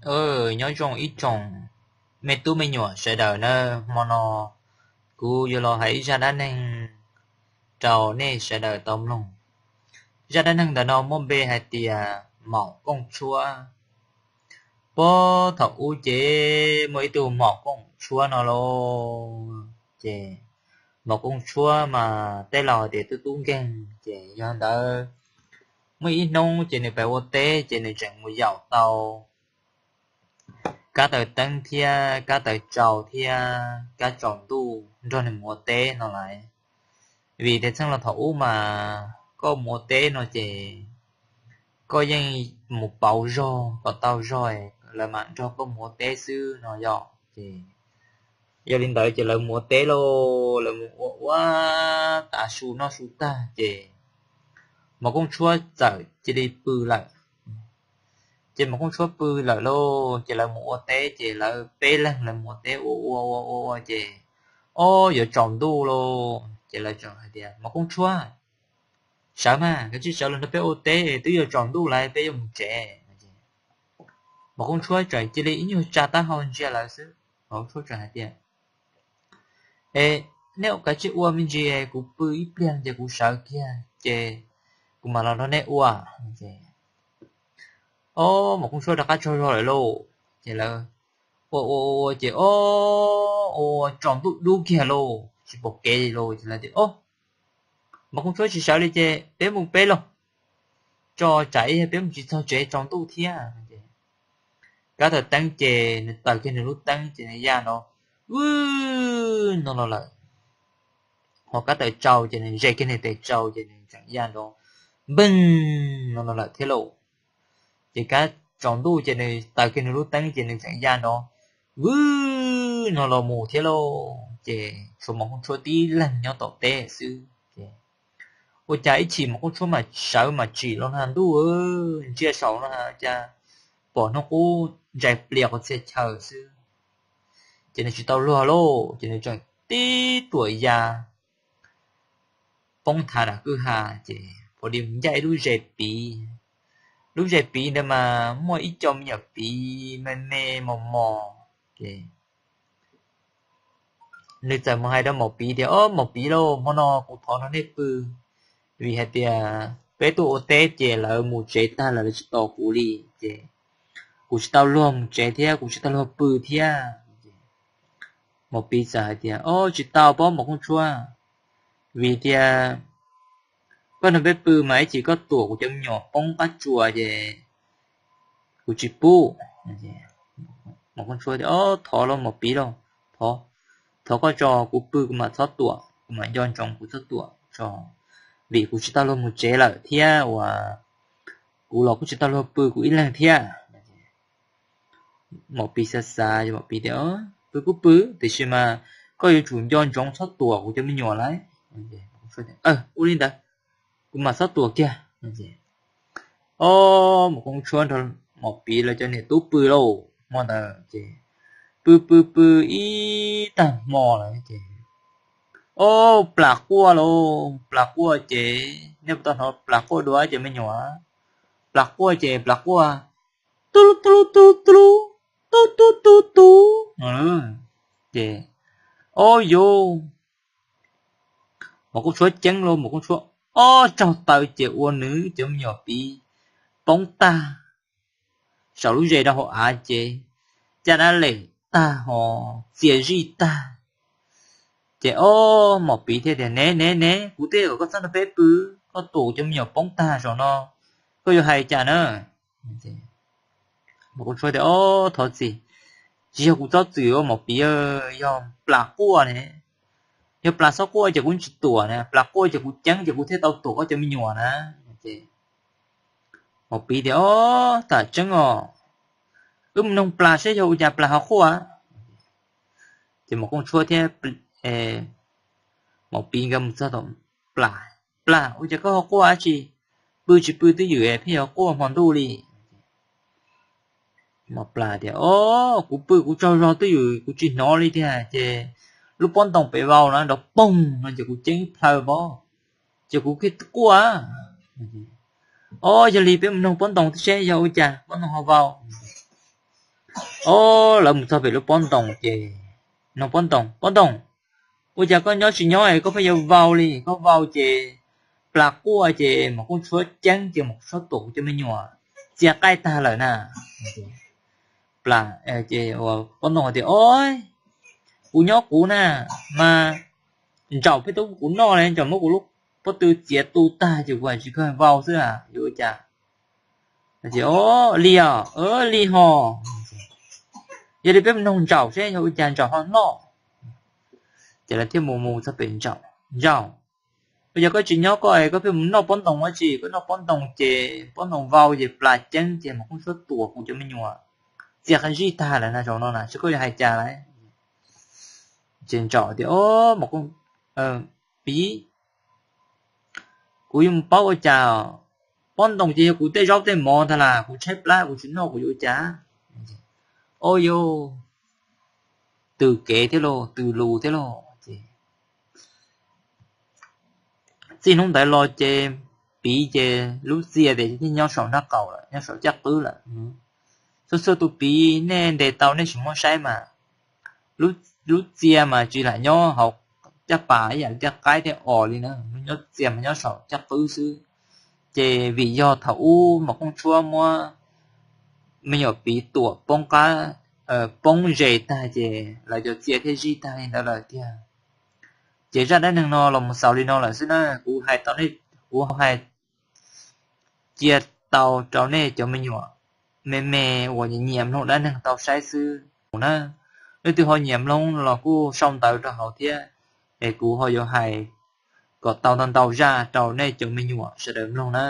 Nyob zoo ib tsoom me tub me nyuam sawv daws na, hmo no kuv yuav los hais ib zaj dab neeg rau nej sawv daws tau mloog. Zaj dab neeg ntawm no muaj npe hais tias Maum Kooj Tshuab. Puag thaum ub ces muaj ib tug Maum Kooj Tshuab no lauj. Ces Maum Kooj Tshuab mas tej laus hais tias tub tub nkeeg, ces yog ntawd muaj ib hnub ces nws pem ua teb ces nws tseem mus yaum tau kab taws teeb thiab kab taws tsau thiab kab tsaus ntuj nrog nws mus ua teb no lauj. Vim tias txheej los thaum ub mas koj mus ua teb no ces koj yeej mus pauv zog kom tau zog lawv mam nrog koj mus ua teb xwb no yom. Ces yog li ntawd ces lawv mus ua teb lauj, lawv mus ua ua tav su noj su tag ces Maum Kooj Tshuab txawm cia li pw lawm. Ces Maum Kooj Tshuab pw lawm lauj, ces lawv mus ua teb ces lawv peb leeg lawv mus ua teb ua ua ua ua ua ces, ob, yuav tsaus ntuj lauj ces lawv txawm hais tias, Maum Kooj Tshuab, sawv mas, kav tsij sawv los nrog peb ua teb, twb yuav tsaus ntuj lawm peb yuav mus tsev. Maum Kooj Tshuab tseem cia li ib nyuag tsa taub hau ntsia lawv xwb, Maum Kooj Tshuab tseem hais tias, Es neb kav tsij ua me ntsis, kuv pw ib pliag ces kuv sawv kiag ces kuv mam los nrog neb ua. Ob, Maum Kooj Tshuab rov qab tsaug zog lawm lauj. Ces lawv ua ua ua ces, ob, ua tsaus ntuj dub kiag lauj, tsis pom kev li lauj ces lawv tias, Ob, Maum Kooj Tshuab tsis sawv li ces peb mus peb lauj, tso tsam ib yam peb mus tsis txog tsev tsaus ntuj thiab. Kab taws teeb ces nws taws kiag nws lub teeb ces nws ya nrov, vwb, no no lawm. Ho kab taws tsau ces nws ze kiag nws tes tsau ces nws tseem ya nrov, npeeg, no no lawm thiab lauj. Ces kab tsaus ntuj ces nws taws kiag nws lub teeb ces nws tseem ya nrov, vwb, no los mus thiab lauj. Ces tshuav Maum Kooj Tshuab tib leeg nyob tom teb xwb ces ua cas ib chim Maum Kooj Tshuab mas sawv mas tsim los nag ntuj, ntsia saum no cas pom hnub qub ntsais plias qhov txhia chaw xwb. Ces nws tsis tau luag lauj, ces nws tseem tib tuam ya poob nthav nram kwj ha ces pom li mus ncaj ib lub zes piv. Lub zes piv ntawd mas muaj ib co me nyuam piv me me mos mos ces nws txawm mus hais rau maum piv tias, Ob, maum piv lauj, hmo no kuv thov nrog nej pw, vim hais tias peb tuaj ua teb ces lawv mus tsev tag lawm lawv tsis tos kuv li ces kuv tsis tau luag mus tsev thiab kuv tsis tau luag pw thiab. Maum piv txawm hais tias, Ob, tsis tau pob Maum Kooj Tshuab, vim tias koj nrog peb pw mas ib chim koj tuam kuv cov me nyuam poob qab tsuas ces kuv tsis pub. Maum Kooj Tshuab tias, Ob, thov lauj maum piv lauj, thov, thov koj tso kuv pw kuv mam txhob tuam, kuv mam nco ntsoov kuv txhob tuam tso, vim kuv tsis tau luag mus tsev lawm thiab uas kuv los kuj tsis tau luag pw kuv ib leeg thiab. Maum piv xav xav, maum piv tias, Pw kuj pw, tiam sis mas koj yuav tsum nco ntsoov txhob tuam kuv cov me nyuam lauj. Ua li ntawd, kuv mam txhob tuam kiag. Ob, Maum Kooj Tshuab nrog maum piv lawv cov niam tub pw lauj, hmo ntawd ces pw pw pw ib tag hmo lawm ces, ob, plas quaj lauj, plas quaj ces nej puas tau hnov plas quaj dua cov me nyuam? Plas quaj ces plas quaj, tu tu tu tu, tu tu tu tu, ces, ob yuv, Maum Kooj Tshuab ceeb lauj, Maum Kooj Tshuab ob tsaug taw ces ua nws cov me nyuam piv poob tag saum lub zes rau hauv av ces caj dab lem tag ho txias zij tag. Ces ob, maum piv thiaj tias, Ne ne ne, kuv twb kom koj txhob nrog peb pw, koj tuam cov me nyuam poob tag saum no, koj yuav hais cas na? Maum Kooj Tshuab tias, Ob, thov txim, tsis yog kuv txhob txwm, maum piv, yog plas quaj ne. Yog plas txhob quaj ces kuv tsis tuam na, plas quaj ces kuv ceeb ces kuv thiaj tau tuam koj cov me nyuam na. Maum piv tias, Ob, tam tseeb os, wb mus noog plas seb yog ua cas plas ho quaj. Ces Maum Kooj Tshuab thiab maum piv nkawd mus txog tom plas, Plas, ua cas koj ho quaj dab tsi? Pw tsis pw twj ywm pheej yuav quaj hmo ntuj li. Maum plas tias, Ob, kuv pw kuv tsaug zog twj ywm kuv tsis hnov li tiag ces lub pob ntoo pem vau na nrov poog no ces kuv ceeb plhaw pob, ces kuv thiaj quaj. Ob, yog li peb mus noog pob ntoo seb yog ua cas pob ntoo ho vau. O, lawv mus txog pem lub pob ntoo ces nug pob ntoo, pob ntoo, ua cas koj nyob tsis nyob es koj pheej yuav vau li? Koj vau ces plas quaj ces maum kooj tshuab ceeb ces maum kooj tshuab tuam kuv cov me nyuam txia qaij tag lawm na. Pob ntoo tias, o, kuv nyob kuv na, mas ntsaum pheej tub kuv noj li, ntsaum muab kuv lub pob tw txiav tu tag ces kuv tsis kawg vau xwb, yuav ua cas? Li os, li hos, yog li peb mus noog ntsaum seb yog ua cas ntsaum ho noj. Ces lawv thiaj mus mus txog pem ntsaum, ntsaum, ua cas koj tsis nyob koj es koj pheej mus noj pob ntoo dab tsi? Koj noj pob ntoo ces pob ntoo vau ces plas ceeb ces maum kooj tshuab tuam kuv cov me nyuam txia qab zij tag lawm na, zaum no na seb koj yuav hais cas lawm. Ces ntsaum tias, o, maum kooj, piv, kuv yuav mus paub ua cas, pob ntoo ces yog kuv tej zaub tej mov ntag las, kuv tshaib plab kuv tsis noj kuv yuav ua cas? O, yog tws kev thiab lauj, tws lus thiab lauj. Ces txij hnub ntawd los ces piv ces lub txia tias nyob saum nraub qaum lawm, nyob saum caj qwb lawm. Txhua txhua tus piv nej ntes tau nej sim muab saib mas, lub txia mas tsis lam nyob hauv caj pas ib yam li tej qaib tej os li na, lub nyob txia mas nyob saum caj qwb xwb. Ces vim yog thaum ub maum kooj tshuab muab me nyuam piv tuam poob qab, poob zes tag ces lawv cov txia thiaj zij tag li ntawd lawm tiag. Ces zaj dab neeg no los mus xaus li no lawm xwb na. Kuv hais tau, kuv hais cia tau rau nej cov me nyuam me me uas nyiam mloog dab neeg tau saib xwb na. Leej twg ho nyiam mloog los kuj sau ntawv rau hauv thiab, es kuv ho yuav hais kom tau ntau ntau zaj rau nej cov me nyuam sawv daws mloog na.